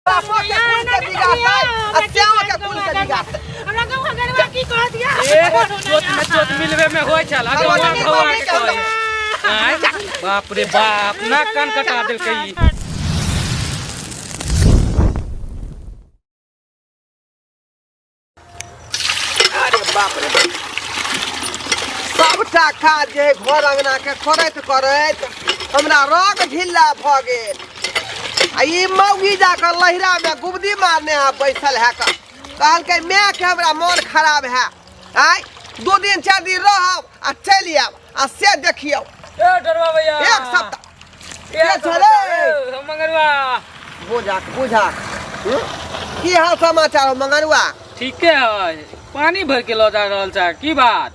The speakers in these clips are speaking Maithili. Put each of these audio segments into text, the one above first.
बापो के कुल के बिगाड़तै आ श्याम के कुल के बिगाड़तै। हमरा गौआ गरवा की कह दिया। ए, चोट में चोट मिलबे में होय छल आ गौआ गौआ के कहै। आय, बाप रे बाप, नाक कान कटा देलकै ई। अरे बाप रे बाप, सबटा काज जे है घर अंगना के करैत करैत हमरा रग ढिल्ला भऽ गेल आ ई मौगी जाकऽ लहिरा में गुबदी मारने आ बैसल है कऽ कहलकै माय के हमरा मन खराब है, आय 2 दिन 4 दिन रहब आ चलि आयब आ से देखियौ। ए डरवा भैया। एक सप्ताह के के छलै? हम मंगरुआ। बुझा बुझा, की हाल समाचार हो मंगरुआ? ठीके है, पानी भर के लऽ जा रहल छै, की बात?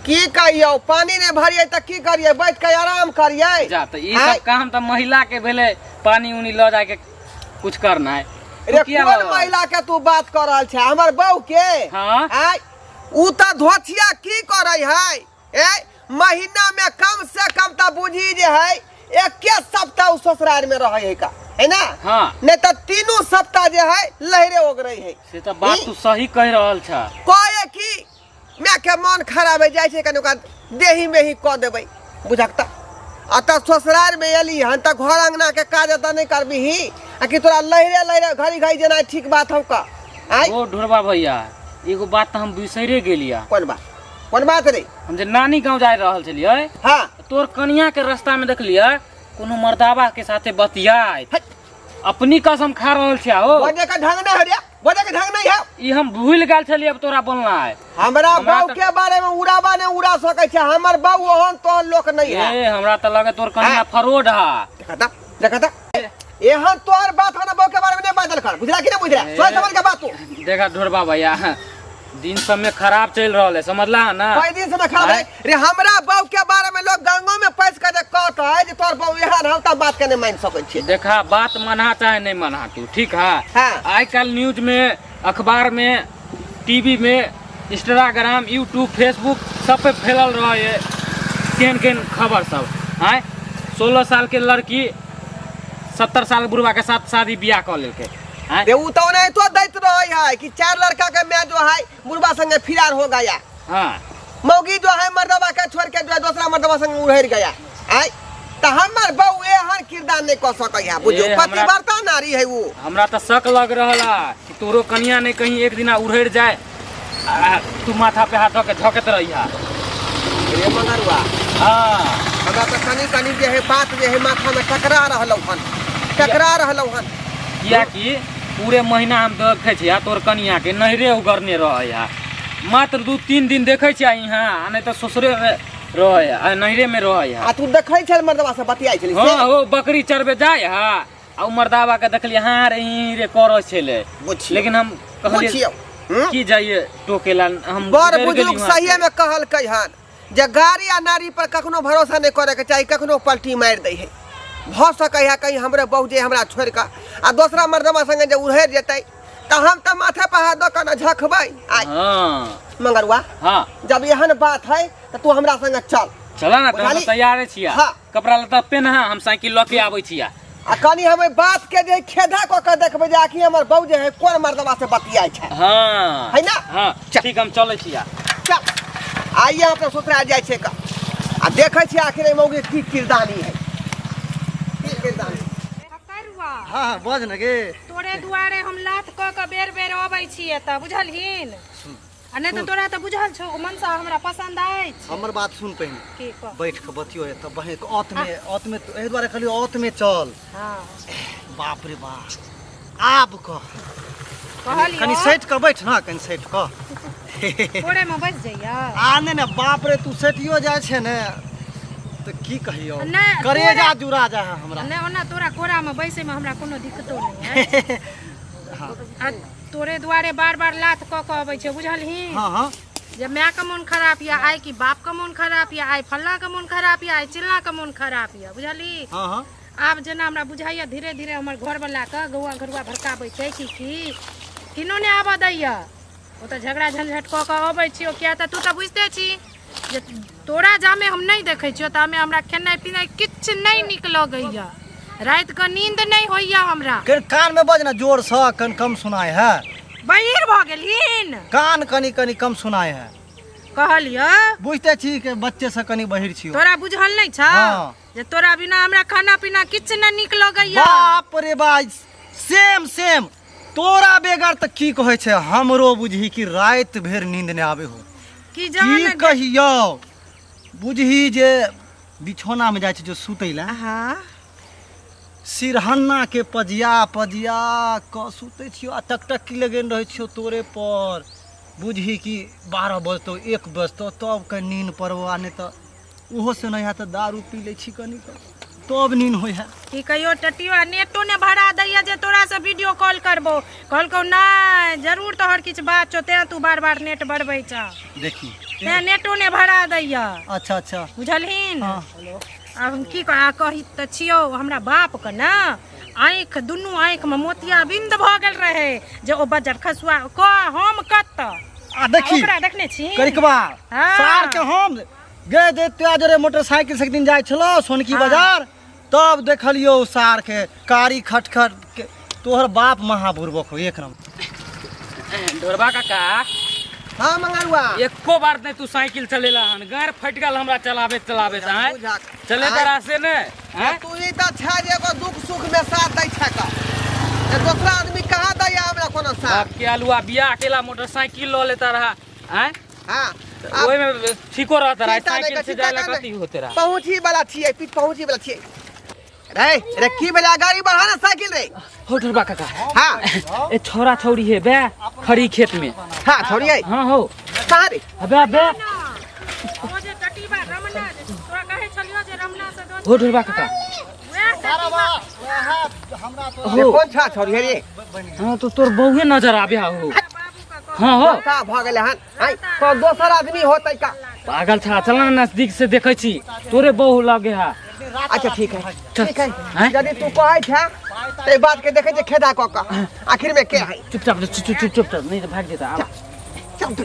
की कहियौ, पानी नहि भरियै तऽ की करियै? बैठ के आराम करियै। जा तऽ ई आँय? सब काम तऽ महिला के भेलै, पानी उनी लऽ जाके कुछ करना है। रे, कोन महिला के तू बात कर रहल छै? हमर बहू के? हाँ। आय, उ तऽ धोथिया की करै है, ए महीना में कम से कम तऽ बुझी जे है एके सप्ताह उ ससुराल में रहै है का है ना। हाँ। नहीं तऽ तीनू सप्ताह जे है लहरे ओगरै है। से तऽ बात तू सही कहि रहल छ। कहे की माय के मन खराब हो जाइ छै, कनि ओकरा देही में ही कऽ देबै, बुझक तऽ आ तऽ ससुराल में एली हन तऽ घर अंगना के काज तऽ नहि करबिही आ कि तोरा लहरे लहरे घड़ी घड़ी जेना ठीक बात हौ का आय? ओ ढोरबा भैया, एगो बात तऽ हम बिसरे गेलिया। कोन बात, कोन बात रे? हम जे नानी गाँव जा रहल छलियै, तोर कनिया के रास्ता में देखलियै कोनो मर्दाबा के साथे बतियाइत। है। अपनी कसम खा रहल छिया हो। बजे के ढंग नहीं है रे, बजे के ढंग नहीं है। ई हम भूल गेल छलियै, अब तोरा बोलना है। हमरा हमरा बहू के बारे में उड़ाबा नहीं उड़ा सकै छै, हमर बहू ओहन तोहन लोक नहीं है। ए, हमरा तऽ लगे तोर कनिया फरोड हा। देखा ता, देखा ता, एहन तोहर बात हमरा बहू के बारे में नहीं बाजल कर, बुझला कि नहीं बुझला? ए। सोच समझ के बात तू। देखा ढोरबा भैया, दिन सब में खराब चल रहल है, समझला ना? कई दिन से ना खराब है रे। हमरा बहू के बारे में लोग गंगो में पैस के जे कहत है जे तोहर बहू एहन हौ तब बात के नहीं मान सकै छियै। देखा, बात मना चाहे नहीं मना तू, ठीक है? हाँ। आइ काल्हि न्यूज में, अखबार में, टीवी में, इंस्टाग्राम, यूट्यूब, फेसबुक सब पे फैलल रहे है केहन केहन खबर सब। आँय, 16 साल के लड़की 70 साल बुढ़वा के साथ शादी बियाह कऽ लेलकै। आँय? रे, उ तो ओनाहितो दैत रहे है कि चार लड़का के मैं जो है बुढ़वा संगे फिरार हो गया। मौगी जो है मर्दवा के छोड़ के जो है दूसरा मर्दवा संग उड़र गया। आय, तो हमर बहू एहन किरदार नहीं कह सकै है, बुझियो। ए, हमरा- पतिव्रता नारी है वो। हमरा तऽ शक लग रहल है कि तोरो कनिया ने कहीं एक दिना उड़ैर जाए आ तू माथा पे हाथ धऽ के झकैत रहिहा। रे मगरुआ। हाँ। हमरा तऽ कनी कनी जे है बात जे है माथा में टकरा रहलौ हन, टकरा रहलौ हन। कियाकि पूरे महीना हम देखै छियै तोर कनिया के नैहरे उगरने रहै है, मात्र 2-3 दिन देखै छियै यहाँ आ नहि तऽ ससुरे मे रहै है आ नैहरे में रहै है। आ तू देखै छल मर्दवा से बतियाइ छली से? हाँ, ओ बकरी चरबे जाय है आ उ मर्दाबा के देखलियै हाँ रे ही रे करै छलै। बुझियौ। लेकिन हम कहलियै बुझियौ, हम्म? की जाइए टोकेला, हम बड़ डरि गेली बुजुर्ग वहाँ से। सहिए में कहलकै हन जे गाड़ी आ नारी पर कखनो भरोसा नहीं करे के चाही, कखनो पलटी मारि दै है। भऽ सकै है कहीं हमरे बहू जे हमरा छोड़ि कऽ आ दोसरा मर्दवा संगे जे उड़ैर जेतै तऽ हम तऽ माथे पर हाथ दऽ कऽ ने झखबै आइ। मंगरुआ। हाँ। जब एहन बात है तऽ तू हमरा संगे चल। चला ना तऽ हम बुझाली? तैयारे छियै। हाँ। कपड़ा लत्ता पेन्हा, हम साइकिल लऽ के आबै छियै। आ कनी हम एहि बात के जे खेधा कऽ के देखबै जे आखिर हमर बहू जे है कोन मर्दवा से बतियाइ छै। हाँ। है ना? हाँ। चल। ठीक, हम चलै छियै। चल, आइए हम अपना ससुराल जाइ छै का आ देखै छियै आखिर एहि मौगी के की किरदानी है, की किरदानी। करुआ। हाँ, बज न गे। तोरे दुआरे हम लात कऽ के बेर बेर अबै छी एतऽ, बुझलहिन? आ नहि तऽ तोरा तऽ बुझल छौ, मनसा हमरा पसन्द अछि। हमर बात सुन पहिने। की कह? बैठ के बतियो एतऽ बहिन के औत में, औत में एहि दुआरे कहलियो औत में चल। बाप रे बाप, आब कह। कहलियो। कनि सटि कऽ बैठ ना, कनि सटि कऽ। कोरे में बैस जइया। आ नहि ने, बाप रे, तू सटियो जाइ छै ने तऽ की कहियो, नहि, करेजा जुड़ा जाइ है हमरा। नहि, ओना तोरा कोरा में बैसे में हमरा कोनो दिक्कतो नहि है। आ तोरे दुआरे बार बार लात कऽ के अबै छै, बुझलही? हाँ हाँ। जे माय के मोन खराब यऽ आइ, कि बाप के मोन खराब यऽ आइ, फल्लाँ के मोन खराब यऽ आइ, चिल्लाँ के मोन खराब यऽ, बुझलही? हाँ हाँ। आब जेना हमरा बुझाइए धीरे धीरे हमर घरवला के गौआ घरुआ भड़काबै छै कि की किनो नहि आबऽ दैए। ओ तऽ झगड़ा झंझट कऽ कऽ अबै छियौ, किया तऽ तू तऽ बुझिते छी जे तोरा जामे हम नहि देखै छियौ तामे हमरा खेनाइ पिनाइ किछु नहि नीक लगैए। राति के नींद नहीं होइया हमरा। कन कान में बज ना जोर से, कन कम सुनाए है। बहिर भऽ गेलहिन। कान कनी कनी कम सुनाए है। कहलियो बुझते छी के बच्चे से कनी बहिर छियो। तोरा बुझल नहीं छ हाँ। जे तोरा बिना हमरा खाना पीना किछु न नीक लगैया। बाप रे बा, सेम सेम तोरा बेगर तऽ की कहै छै, हमरो बुझही कि राति भरि नींद नहि आबै हो। की की जान कहियौ, बुझही जे बिछौना में जाइ छै जो सुतै लए, हाँ सिरहन्ना के पजिया पजिया कऽ सुतै छियौ आ टकटकी लगेने रहै छियौ तोरे पर। बुझही कि 12 बजतौ 1 बजतौ तब के नींद पड़बौ, आ नहि तऽ ओहो से नहि हैत तऽ दारू पी लै छी कनि कऽ तब नींद होइ है। की कहियो टटियो आ नेटो ने भरा दैया जे तोरा से वीडियो कॉल करबो। कहलकौ नहि जरूर तोहर किछु बात छौ तें तू बार बार नेट बढ़बै छ। देखी तें नेटो ने भरा दैया। अच्छा अच्छा बुझलहिन? हाँ। आब हम की कह कही तऽ छियौ, हमरा बाप के ने आँखि दुनू आँखि में मोतिया बिंद भऽ गेल रहे जे ओ बजर खसुआ क हम कतऽ आ देखी ओकरा देखने छी करिकबा हाँ। सार के हम गे दे त्या जरे मोटरसाइकिल से एक दिन जाइ छलो सोनकी हाँ। बाजार, तब देखलियो सार के कारी खटखट के। तोहर बाप महाबुर्बक हो एक नंबर। ढोरबा काका। हाँ मंगरुआ, एको बार नहीं तू साइकिल चलेला हन, गार फट गेल हमरा चलाबे चलाबे आय बुझा। चले आँय। तरा से ने आँय? तू ही तऽ छै जे एगो दुख सुख में साथ दै छै का, जे दोसरा आदमी कहाँ दैया हमरा कोनो साथ। बाप के आलुआ बियाह अकेला मोटरसाइकिल लऽ लेता रहा आँय? हाँ, तऽ ओहिमे ठीको रहता रहा, चिंता नहि साइकिल कर, से चिंता जाय ला कर कथी होते रहा। पहुँची वाला छियै, पीठ पहुँची वाला छियै। रे रे की भेलै, गाड़ी बढ़ा ना साइकिल रे। हो ढोरबा काका। हाँ। ए छोरा छौरी हे बे खड़ी खेत में। हाँ छोरी है। हाँ हो। कहाँ रे? अबे अबे। ओ जे टटीबा रमना जे तोरा कहै छलियो जे रमना से दोस्त। हो ढोरबा काका। वएह टटीबा। हो। कोन छा छोरी है रे? हाँ तो तोर बहुए नजर आबे हो। हाँ हो। का भ गेलै हन? आइ तो दोसर आदमी होतै का? पागल छा, चल ना नजदीक से देखै छी तोरे बहु लगे हा। अच्छा ठीक है, चल। ठीक है। हैं? यदि तू कहै छे त ई बात के देखै छै खेदा क क आखिर में के है। चुपचाप चुप चुप चुप चुपचाप, नहीं तो भाग जेता। आब। चल तू।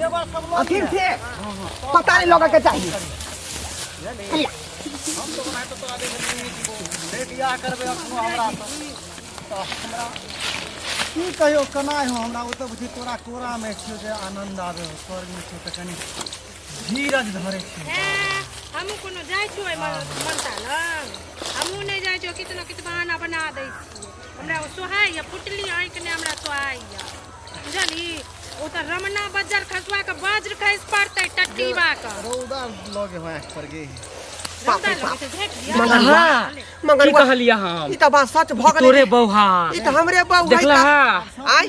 आखिर से पता नहीं लगे के चाहिए। की कहियो केना हो हमरा ओतऽ बुझी तोरा कोरा में छियो जे आनंद आबे हो, स्वर्ग में छियो तऽ कनी धीरज धरे छियो। हमहूँ कोनो जाइ छियो ओहि मनता लग, हमहूँ नहि जाइ छियो, कितना कितना बहाना बना दै छियो। हमरा ओ सोहाइया फुटली आँखि नहि हमरा सोहाइया बुझलही। ओ तऽ रमना बज्जर खसुआ के वज्र खसि पड़तै टट्टीबा के। रौदा लगे हो आँखि पर गे। रौदा लगे छै, झेप लिअ। मगर की मगर कहलियै हम? ई तऽ बात सच भऽ गेलै। तोरे बौहा। ई तऽ हमरे बहू है। देखला हा? आइ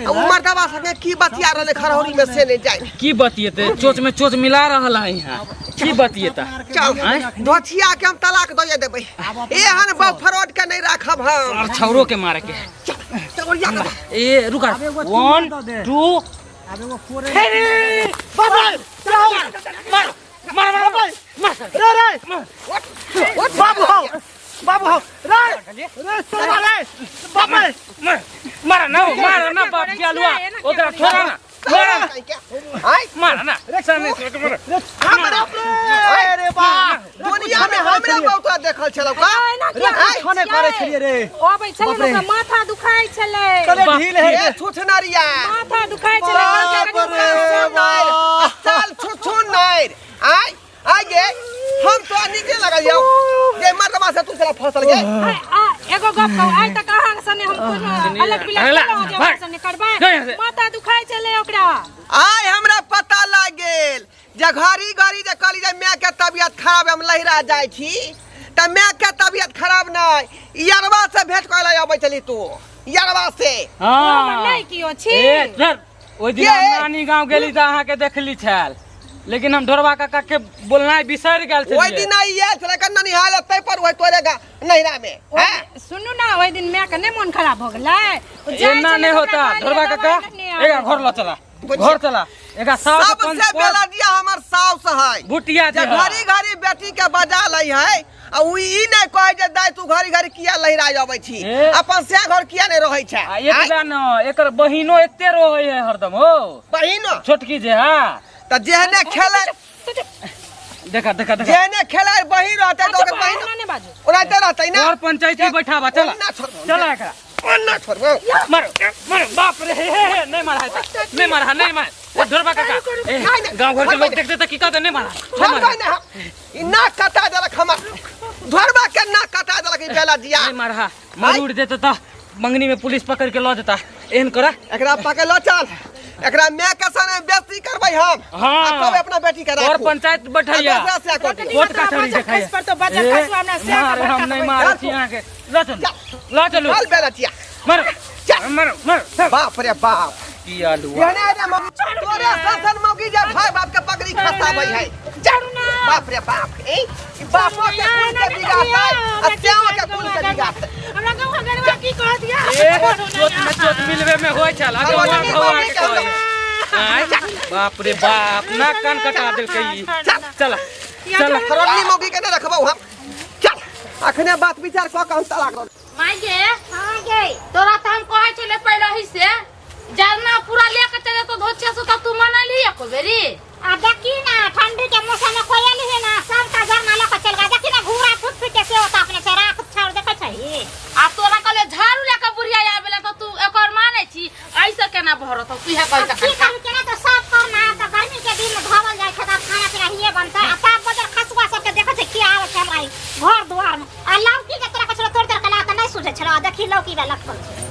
उमर दबा संगे की बतिया रहलै खरहौरी में से नहि जाय। की बतियेते, चोच में चोच मिला रहल है यहाँ, की बतियेता? चल धोथिया के हम तलाक दऽ देबै, एहन बहु फरोड के नहि राखब हम। और छौरो के मारे के। चल ओरिया के। ए रुका, 1 2 आब एगो कोरे। मार मार मार मार मार रे रे बाबू हो, बाबू हो, रे रे सोना रे बाप रे। मार मार ना मार ना बाप के आलुआ, ओकरा छोड़ा ना, छोड़ा ना। आइ मार ना सामने से मार। हमरा रे बाप दुनिया में हमरा बहु तोरा देखल छलौ का? रे छने करे छलिए रे। अबै छलै बाप रे। ओकरा माथा दुखाइ छलै। चले ढील है ए छुछनरिया। माथा दुखाइ छलै, बाप कहलकै रे कनि बाप। साल छुछुनर। आइ आइ गे हम तो नीके लगल यौ जे मर्दबा से तू साला फसल गे। आइ, आ, एगो गप कहू, आइ तक अहाँ सने हम कोनो अलग बिलग अगला, केलहुँ जे भाग। अहाँ सने करबै? जा यहाँ से। माथा दुखाइ छलै ओकरा। आइ हमरा पता लागि गेल जे घड़ी घड़ी जे कहली जे माय के तबियत खराब है, हम लहिरा जाइ छी तऽ माय के तबियत खराब नहि, यरवा से भेंट करे ला अबै छली तू यरवा से। ओ हमर नहि कियो छी। ए सर, ओहि दिन के? हम नानी गाँव गेली तऽ अहाँके देखली छल, लेकिन हम ढोरबा काका के बोलनाइ बिसरि गेल ओहि छलियै। दिन आयल छलै कन्ना ननिहाल तै पर ओहि तोरे गा नहिरा में। हैं? सुनू ना, ओहि दिन माय के नहि मोन खराब भऽ गेलै? ओ जाइ एना छलै नहि तऽ होता ओकरा ढोरबा कहलियै, काका, दवाइ लेने एगा आबै। घर लऽ चला, घर चला। एगा साउस सबसे बेलजिया हमर साउस है भुटिया जे जे घड़ी घड़ी बेटी के बजा लै है आ उ ई नहि कहै जे दाइ तू घड़ी घड़ी किया लहिरा अबै छी, ए। अपन से घर किया नहि रहै छै। आ एतबा न, एकर बहिनो एते रहै है हरदम हो। बहिनो छोटकी जे है तऽ जेहने खेलै देखा देखा देखा। जेहने खेलाय बही रहतै तऽ ओकर बहिन नहीं बाजू। ओनाहिते रहतै ना। और पंचायती बैठाबा, चला। ओना छोड़बो। चला एकरा। ओना छोड़बो। मारो मारो, बाप रे, हे हे हे, नहीं मारा है नहीं मारा, नहीं मारा। ए, ढोरबा काका, ए, नहीं, नहीं। गांव घर के लोग देखते त की कहते? नहीं मारा, नहीं छोड़बै मारा। ने हम। ई नाक कटा देलक हमर, धोरबा के नाक कटा देलक ई बेला जिया। नहीं मारा, मर उड़ देते त मंगनी में पुलिस पकड़ के ल देता। एहन करा, एकरा पकड़ लो चल, एकरा माय के संगे बेइज्जती करबै हम। हाँ। आ तब अपना बेटी के और राखू। पंचायत बैठैया, आ दोसरा से कऽ दियौ। कोर्ट कचहरी देखाइया। खस पर तो बच्चा ए, खसुआ हमरा से मारे, हम नहीं मारे छी अहाँके। ल चलू, ल चलू। चल बेला जिया। मारो चल। मारो मारो, चल। बाप रे बाप, की आलू एहने रे मौगी, तोरे ससन मौगी जे भाई बाप के पगड़ी खसाबै है। चल। बाप रे बाप, ए ई बापो के कुल के बिगाड़तै आ श्यामो के कुल के बिगाड़तै। हमरा गाँव गरबा की कह दिया? ए, चोत में चोत मिलवे में होय छल आ गौआ भगवान गौआ मौगी के के हम कहै। आँय, बाप रे बाप, नाक कान कटा देलकै ई। चल चल। खरौनी मौगी के नहि रखबौ हम। चल, अखने बात विचार कऽ के हम तलाक दऽ। माय गे। हाँ गे। तोरा तऽ हम कहै छलै पहिले ही से जरना पूरा लेके चले तो धोचिया से, तऽ तू मनलही एको बेरी? आ देखी ना, ठंडी के मौसम में कोई आयल है ना, सबका झरना लेके चल गया। देखी ना, घूरा फुट फुट के से होता अपने से राख छाड़ देखै छही। आ तोरा कहले झाड़ू लेके बुढ़िया आबेला तऽ तू एकर मानै छी? ऐसे केना भरत तू इहे कहि अब की के? करू, केना तो साफ करना, तो गर्मी के दिन में धोवल जाय छै, तब खाना पीना हिये बनतै। आ तब बजर खसुआ सबके देखै छै की आबै छै हमरा ई घर दुआर में। आ लौकी के तोरा कछो तोड़ तोड़ के ला तऽ नहि सुझै छलो, आ देखी लौकी बे लटकल छै।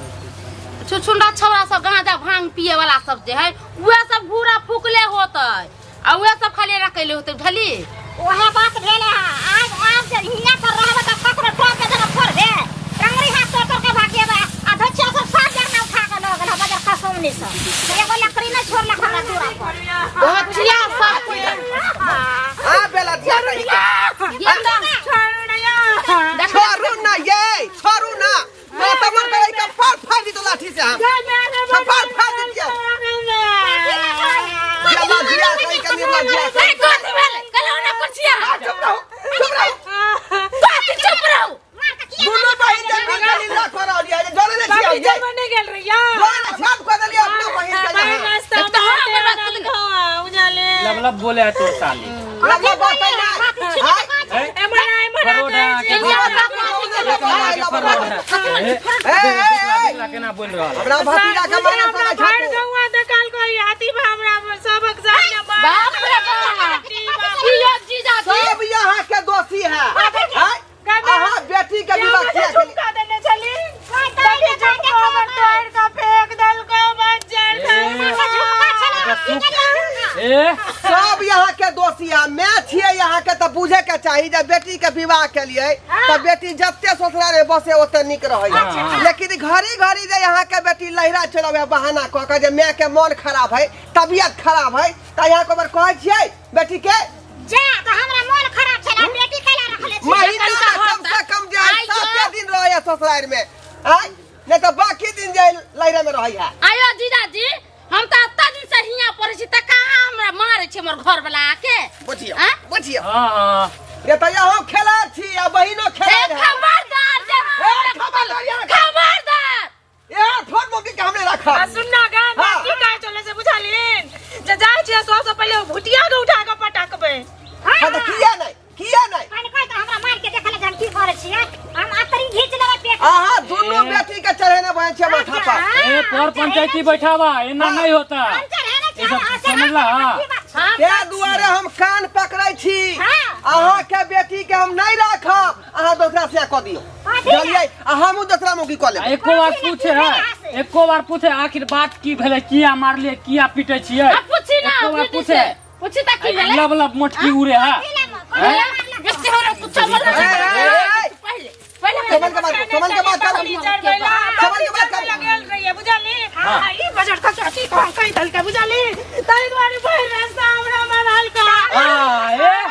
छुछुंडा छौड़ा सब, गांजा भांग पिए वाला सब जे है, उहे सब घूरा फूकले होतै आ उहे सब खाली एना कैले होतै, बुझली? ओहे बात भेल है। आज आब जे हियां पर रहबे तऽ ककरो टोप के जगह फोड़बे, टंगरी हाथ तोड़ तोड़ के भागेबे। आ धोचिया सब सात जरना उठा के लऽ गेल बजर खसौनी सब, एगो लकड़ी नहि छोड़लक हमरा दूरा पर। धोचिया सब आ बेला जिया कहि के। ये तऽ छोड़ू ना ये, छोड़ू ना। मैं तो मन करे कपार फाड़ दी तो लाठी से हम कपार फाड़ दी दिया। बेला जिया कहि के, निर्ला जिया ए, कहि के। कथी भेलै? कहलहुँ ना कुर्सिया। आ, चुप रहू, चुप रहू। कथी चुप रहू? दुनू बहिन जे मिल के लीला कऽ रहल ये, जे जरे नहि छियै ये। बने गेल रहिया। जरे नहि छियै, हम कऽ देलियै अपना बहिन के यहाँ। एक तऽ हम बर्बाद कऽ देलियै। उजाले लब लब बोले है तोर साली। लबला बात है ना। हाय, ए, एमहर फरोडा के फरोडा। ए, ए, ए, ए, केना बोल रहल है? हमरा भतीजा के मारे हमरा सकै भरि छथु। गौआ देखाल कोई हाथी बा, हमरा सबक सामने बाप रे बाप, की यो जीजा जी? सब यहाँ के दोषी है। हाय, अहाँ बेटी के विवाह किया केलियै? झुमका देने छली, देखी झुमका हमर तोड़ि कऽ फेंक देलको बज्जर। ए, सब यहाँ के दोषी है। मैं छियै यहाँ के तऽ बुझे के चाही जे बेटी के विवाह के लिए तऽ बेटी जते ससुराल बसे ओते नीक रहै है। लेकिन घड़ी घड़ी जे यहाँ के बेटी लहिरा चलबै बहाना कऽ के जे माय के मन खराब है, तबियत खराब है, तऽ यहाँ के बार कहै छियै बेटी के जा तऽ हमरा मोन खराब छल, बेटी कैला रखले छी? महीना में कम से कम जे है आइ 7 दिन रहै है ससुराल में, आय नहीं तऽ बाकी दिन जे लहिरा में रहै है। आयो जीजाजी, हम तऽ एते दिन से हियाँ पड़ै छी तऽ कहाँ हमरा मारै छै हमर घर वाला आके? बुझियौ। आँ? बुझियौ। हाँ हाँ। ये तऽ यहाँ खेला छी आ बहिनो ए, खेला है। खबरदार जे ए, खबरदार यहाँ। खबरदार। ए, थोड़ मौकी के हमने रखा। आ सुनना गा, हाँ। की कहै छलै से बुझलिन? जे जाइ छियै सबसँ पहिले ओ भुटिया के उठा कऽ पटकबै। हाँ तऽ किया नहीं, किया नहीं? कनि कहि तऽ हमरा मारि के देखले जे हम की करै छियै, हम अतरी घीच लेबै पेट। अहाँ दुनू बेटी के चढ़ेने बहन छै माथा पर। ए, पर पंचायती बैठावा, एना नहीं होता। हम चढ़ेने ई सब छियै, अहाँ चढ़ा समझला? के की बात छै? हम ताहि दुआरे हम कान पकड़ै छी। हाँ। अहाँ के बेटी के हम नहीं राखब, अहाँ दोसरा से कऽ दियौ। हाँ, ठीक है। बुझलियै? आ हमहूँ दोसरा मौकी कऽ आ लेबै। एको बार पूछे है, एको बार पूछे आखिर बात की भेलै, किया मारलियै, किया पीटे छियै? आ पूछी ना एको बार दीदी पूछे से पूछी तऽ की भेलै? लब लब मोटकी उड़े है। बेसी हो रहा कुछ बोल। ए, ए, ए, ए, पहिले पहिले समझ के बात करू, समझ के बात करू। समझ के बात करू। लगेल रहिए बुझली? आ ई बजर खसुआ की कहै कहि देलकै बुझली, ताहि दुआरे भरि रास्ता हमरा मारल का। आ, ए,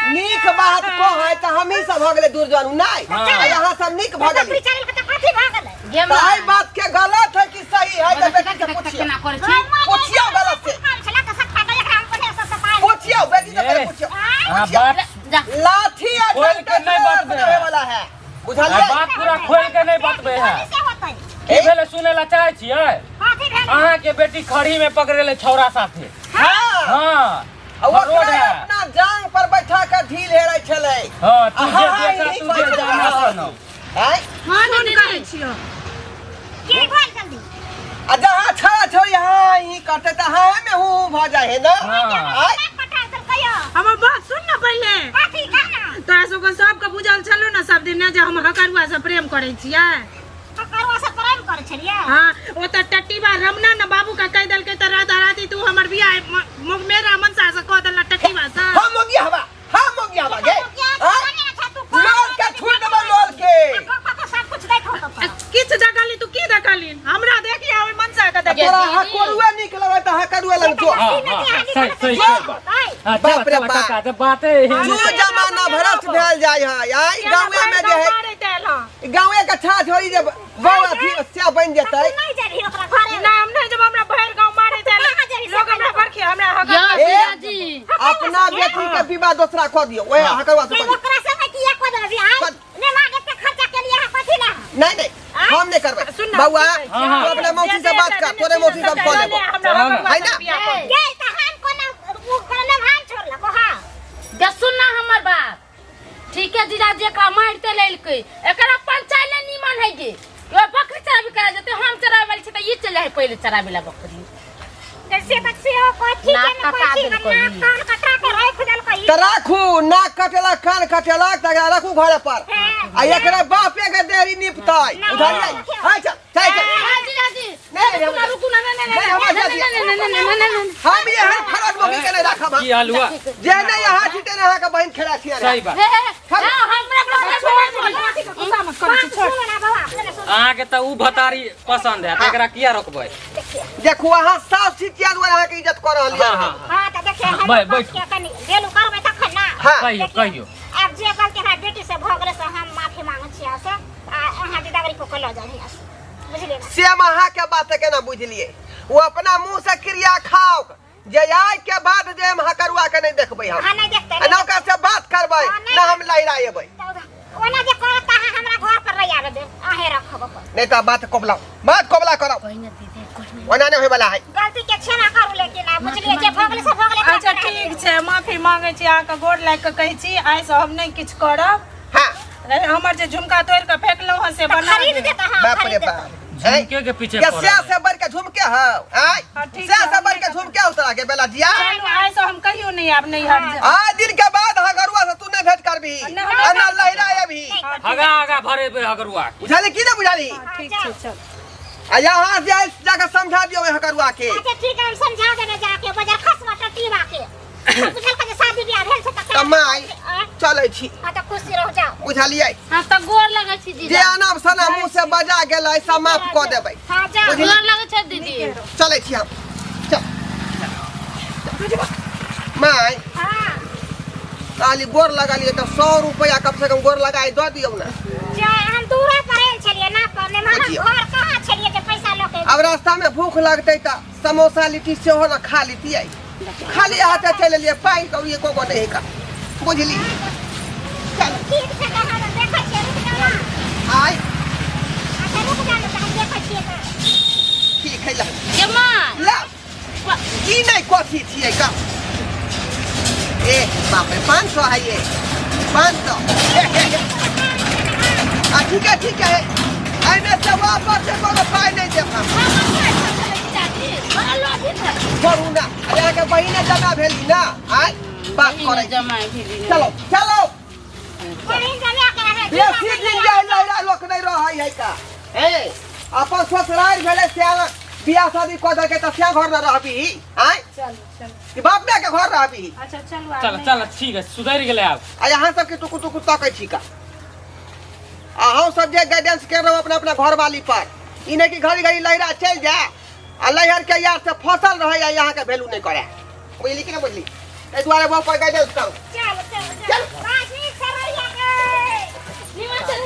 नीक बात कहै तऽ हमही सब भऽ गेलै दुर्जन नहि? हाँ। आ यहाँ सब नीक भऽ गेली। चढ़ेल के तऽ कथी भऽ गेलै? तऽ एहि बात के गलत है कि सही है तऽ बेटी के पुछियौ। केना करै छी? पुछियौ गलत से। काम छलै तऽ सट्टा के एकरा हम पहिले से सताइ। पुछियौ बेटी से पहिले ए। पुछियौ। अहाँ बात जा। लाठी आ खोल के डंडा नहीं से बतबै होए वाला है, बुझलियै? आ बात पूरा खोल के नहीं बतबै है। से होतै? की भेलै सुनै ला चाहै छियै? कथी भेलै? अहाँ के बेटी खड़ी में पकड़ेले छौड़ा साथे। हाँ। हाँ। आ ओकरा रोड है। अपना जांग पर बैठा के ढील हेरै छलै। हाँ, तू जे हाँ, देखा ई तू जे जाना सुनो। आँय? फोन करै छियौ। की भेल जल्दी? आ जहाँ छड़ा छोड़ी हाँ ही करते तऽ हाँ में हूँ हूँ भऽ जाइ है ना। हाँ। आँय? नाक कटा देलकै यौ। हमर बात सुन न पहिले। कथी कहना? तोरा सबके सबके बुझल छलो ने सब दिन जे हम हकरुआ से प्रेम करै छियै। ककरो से प्रेम करै छलियै? हाँ, ओ तऽ टट्टीबा रमना ने बाबू के कहि देलकै तऽ राता राति तू हमर बियाह मेरा मनसा से कऽ देला टट्टीबा से। हम मोगिया हवा, हम मोगिया हवा गे। आँय? लोल लोल के छुड़ देबो लोल के। सब कुछ देखो तो आ, किछु देखली तू की देखली? हमरा देखिए ओहि मनसा के देखिए। तोरा हकोरुआ नीक लगै तऽ हकरुआ लग जो। हाँ हाँ हाँ, सही सही सही बात। हाँ, बाप चला रे चला बाप। काका जब बाते एहन जू जमाना भ्रष्ट भेल जाइ है। आइ गाँवे में जे है मारैत आयल हँ। गाँवे के छा छोड़ी जे बड़ अथी से बनि जेतै। नहीं जा रही ओकरा घरे। ना, हम नहीं जब हमरा भरि गाँव मारैत आयल। कहाँ जेबही? लोग हमरा बरखी हमरा हक यौ ए, जीजाजी अपना बेटी के विवाह दोसरा कऽ दियौ, ओहे हकरुआ से के कऽ दियौ। ओकरा संगे किया कऽ देबै बियाह? ने माँ एते खर्चा केलियै हँ कथी लए? नहीं नहीं, हम नहीं करबै। सुन ना, बउआ, की कहै हाँ, हाँ। तू अपना मौसी से बात कर, तोरे मौसी से हम कऽ लेबो। हमरा हकरुआ है से ना? बियाह कऽ दियौ। गे तऽ हम कोना उ कोना हम छोड़लको हँ? गे सुन ना हमर बात। ठीक है जीजाजी, एकरा मारिते लेलकै, एकरा पंचायत ले नीमन है गे। यो बकरी चराबे करा जेते, हम चराबे वाली छी तऽ ई चलि जाइ पहिले चराबे ला बकरी। जैसे तक से ओ कथी नाक के ने कटा कथी के देलकै नाक ई। कान कटा के राखि देलकै ई। तऽ राखू, नाक कटेलक कान कटेलक तऽ एकरा राखू घरे पर आ एकरा बापे के देरी निपतै, बुझलियै? हाँ, चल चल चल। हाँ, जीजाजी। नहीं, नहीं, रुकू ना, रुकू ना, नहीं, नहीं, नहीं, हम नहीं, आजादी। नहीं, नहीं, नहीं, नहीं, नहीं, नहीं। हम एहन फरज मौगी के नहीं राखब हम। की हाल हुआ? जे नहीं यहाँ छी तेने अहाँके बहिन खेला छियै। सही बात। हे, हे, हे, हाँ, हमरा छोड़, गुस्सा मत करै छी, छोड़। सुन ना बाबा, अपने सुन। अहाँके तऽ उ भतारी पसंद है, तऽ एकरा किया रोकबै? देखू, अहाँ साफ सिटिया दुआरे अहाँके इज्जत कऽ रहल हाँ यऽ। हाँ हाँ तऽ देखिए हम बैठ, पक्ष के कनि गेलू करबै तखन ना। हाँ। कहियो कहियो। आब जे गलती हमरा बेटी से भऽ गेलै से हम माफी मांगै छी अहाँ से, आ अहाँ दिदागरी कऽ के लऽ जाउ हियाँ से, बुझलियै ना? से हम अहाँके बात केना बुझलियै? ओ अपना मुँह से क्रिया खाओ जे आइ के बाद जे हम हकरुआ के नहीं देखबै हम। अहाँ नहि देखतै। आ ना ओकरा से बात करबै, हाँ, नहि। ना हम लहरा एबै। ओना जे करत अहाँ हमरा घर पर रहि आबै देब, अहें रखब अपन। नहीं तऽ बात कबला, बात कबला करब, ओना नहीं होय वाला है। गलती के क्षमा करू, लेकिन आब बुझलियै जे भऽ गेलै से भऽ गेलै। अच्छा ठीक छै, माफी मांगै छी अहाँके, गोर लागि कऽ कहै छी आइसँ हम नहि किछु करब। हाँ। हमर जे झुमका तोड़ि कऽ फेकलहुँ हँ से बना खरीद देब। देत अहाँ, बाप रे खरीद देत। बाप। झुमके के पीछे के पड़ल से है। से बढ़ के झुमके हौ, आय? हाँ, ठीक से छै, से हम बढ़ के नहि झुमके हौ तोरा के बेला जिया। चलू आइसँ हम कहियो नहि आयब नैहर जायब। आय दिन के बाद हगरुआ से तू नहीं भेंट करबी नहि, हमरा आ ना लहरा अबही। हगा हगा भरेबै हगरुआ के। बुझाली की ना बुझाली? ठीक छै, चल। आ यहाँ से आइ जाके समझा दियौ हगरुआ के। अच्छा ठीक है, हम समझा देबै जाके बजार खसवा टटीवा के। बुझल के जे शादी बियाह भेल छै तऽ माय चलै छी। हाँ तऽ खुशी रहू, जाओ। बुझलियै? हाँ तऽ गोर लगै छी जे जीजा। अनाप शनाप मुँह से बजा गेलै सब माफ कऽ देबै। हाँ जाओ। गोर लगै छै दीदी। चलै छी हम, चल माय। हाँ कहली गोर लगलियै तऽ 100 रुपैआ कम से कम गोर लगाइ दऽ दियौ ने। जा, हम दूरा पर आयल छलियै ना, पर ने हम बुझियौ। घर कहाँ छलियै जे पैसा लऽ के। अब रास्ता में भूख लगतै तऽ समोसा लिट्टी सेहो ने खा लितियै। खाली हाथे चलि एलियै, पाइ कौड़ी एको गो नहि का, बुझली? चल। ठीक छै तऽ हम देखै छियै, रुक जाउ ना। आइ अच्छा रुक जाउ ने तऽ हम देखै छियै तऽ। ठीक है, ला। गे माय। ला। ई नहि कथी छियै का? ए बाप रे, 500 है ये, 500। आ ठीक है, ठीक है, एहिमे से वापस एको गो पाइ नहि देब हम। छोड़ू ना, अरे अहाँके बहिने जमा भेली ना, आय बात करै छी। जमा भेली। चलो चलो। बहिन जमा के रहे। बेसी दिन जाय लहरा लोक नहीं रहै है का। ए अपन ससुराल भेलै से बियाह शादी कऽ देलकै तऽ से घर न रहबी, आय? चलू चलू। कि बाप माय के घर रहबी? अच्छा चलू आब चल नहि। चल, ठीक है, सुधरि गेलै आब। आ यहाँ सबके टुकु टुकु तकै छी का? आ हम सब जे गाइडेंस कर रहो अपना अपना घर वाली पर, ई नहीं कि घड़ी घड़ी लहरा चलि जाए आ लहर के यार से फसल रहे या यहाँ के वैल्यू नहीं करे, बुझली कि नहीं बुझली? एहि दुआरे वो पर गाइडेंस करू। चल चल चल, बाजी सरैया के। निमन चल।